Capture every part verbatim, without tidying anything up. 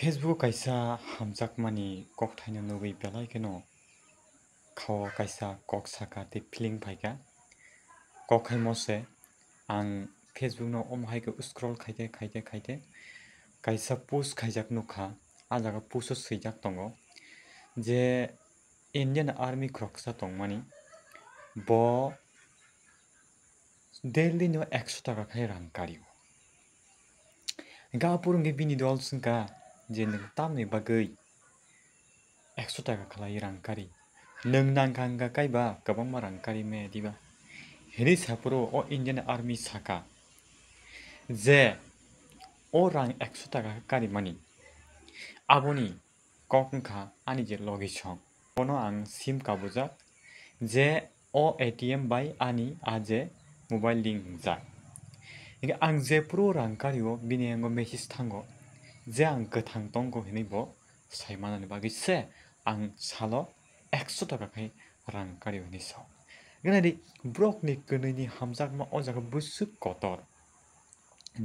Facebook kaisa hamjakmani kokthaino nugwi belai kheno khao kaisa kok saka tei feeling phaikha. Kok khaimo se ang Facebook no omo hai khe scroll khaite, khaite, khaite kaisa post khaijak nukha. A jaga post o swijak tongo je Indian Army khoroksa tongmani, bo daily no ekso taka khai rang kario. Hingke aphuru hingke bini dol swngkha je, "Nwng tamni bagwi ekso taka khlai rang kari? Nwng nangkha hingka kaiba kwbangma rang kari me diba?" Hinwi saphuru o Indian Army saka je o rang ekso taka karimani aboni kok wngkha ani je logisong. Bono ang sim kabujak je o A T M bai ani a je mobile link wngjak. Hingke ang jephuru rang kario bini yango message thango je ang kwthang tongkho hinwi bo sai manani bagwi se ang salo ekso taka khai rang kario hinwi sao. Hingke naidi borokni kwnwini hamjakma o jaga bwswk kotor.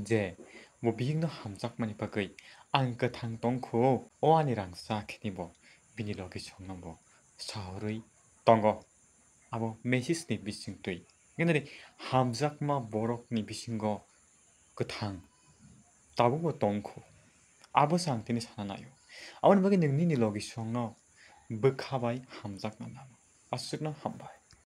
Je bo bihikno hamjakmani bagwi ang kwthang tongkho, o ani rangchak hinwi bo bini logisongno bo sahorwi tongo. Abo message ni bisingtwi. Hingke nini hamjakma borokni bisingo kwthang tabukbo tongkho. Abo se ang tini sana naio. Aboni bagwi nwng nini logisongno bwkha bai hamjakna nango. Aswkno hambai.